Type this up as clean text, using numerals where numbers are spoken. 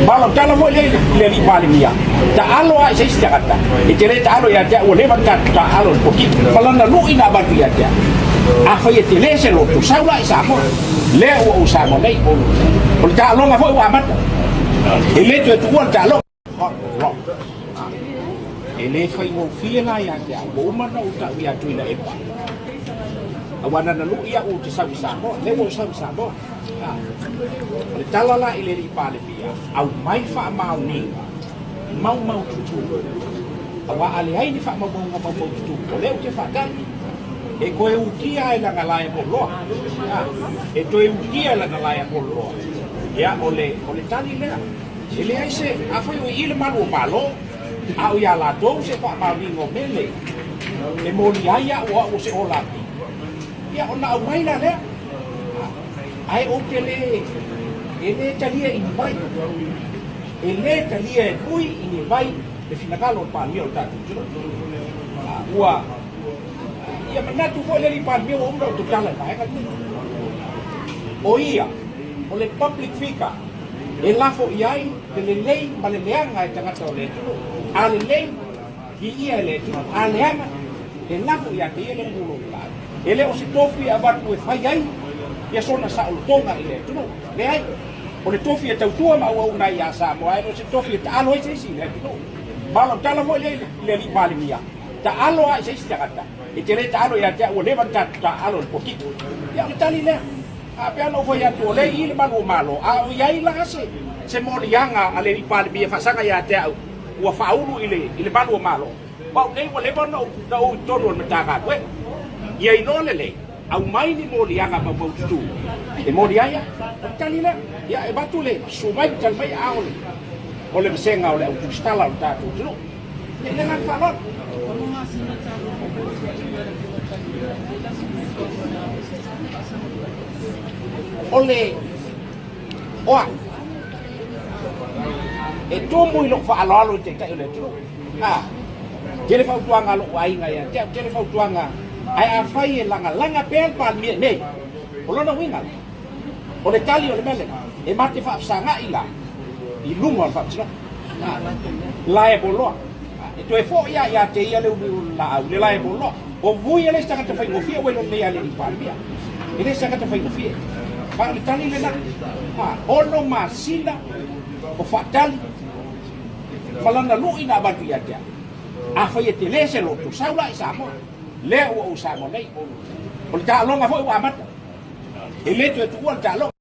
Ma o lau tala foi lea i le Alii Palemia, taalo lava i se isi tagata, e te le taalo ia te au, ua leva ona tatou taaalo i le pokiki ma lana lui na avatu ia te au. Afai e tele se loto, sau la i Samoa. Lea ua ou i Samoa nei. O le taaloga foi ua amata. E le toe tuua le taaloga. Hot rock. E le faigofie la ia te au, ua uma ona ou tau ia Tuilaepa. Aua na na lui au ou te sau i Samoa, lea ua ou sau i Samoa. O le tala la i le Alii Palemia, aumai faamaoniga maumaututu, aua a leai ni faamaumauga maumaututu, o lea ou te faatali, e toe utia ai lana lae moloa. E toe utia lana lae moloa. Ia, o le, o le tali lea. E leai se, afai o i i le malu o Malo, a o iā latou se faamaoniga o mea nei, e moli ai au o au o se ōlaki, ia ona aumai la lea. Ae ou te le, e le talia i ni vai, e le talia e nui i ni vai le finagalo o le Palemia o le tatou atunuu. Ua, ia manatu foi le alii Palemia ua uma ona ou tautala i le vaega lenei. O ia, o le public figure e lafo i ai le lelei ma le leaga e tagata o le atunuu. A lelei, Viia e le Atua, a leaga, e lafo ia te ia le pulu o le laau. E le o se tofi e avatu e fai ai ia sona saolotoga i le atunuu. Leai, o le tofi e tautua ma auauna ai ia Samoa, ae le o se tofi e taalo ai se isi i le atunuu. Ma o lau tala foi lea i le Alii Palemia, taalo lava i se isi tagata, e te le taalo ia te au, ua leva ona tatou taaalo i le pokiki. Ia o le tali lea. A pei ona ou fai atu, o lea e i i le malu o Malo, a o i ai la se moliaga a le Alii Palemia e faasaga ia te au, ua faaulu i le, i le malu o Malo. O au nei ua leva ona ou, na ou i totonu o le Matagaluega. Ia iloa lelei, aumai ni moliaga maumaututu e moli ai au. O le tali lea. Ia, e avatu le susu mai ma tali mai a o le, o le vasega o le au tusitala o le tatou atunuu. Ia, i le agaga faaaloalo. O le, O au, e tumu i lou faaaloalo i Taitai o le atunuu. A, tele fautuaga a lou aiga ia te au, tele fautuaga, ae afai e lagalaga pea le Palemia i mea ia, o lona uiga la, o le tali o le mea lena, e ma te faafesagai la i luma o le faamasinoga. A, liable loa. E toe foi lava ia te ia le uli o le laau, le liable loa. O vui e le isi tagata faigofie ua iloa lelei a le alii Palemia. E le se tagata faigofie. Ma o le tali lena. A, ono masina o faatali ma lana lui na avatu ia te au. Afai e tele se loto, sau la i Samoa. Lea ua ou i Samoa nei. O le taaloga foi ua amata. E le toe tuua le taaloga.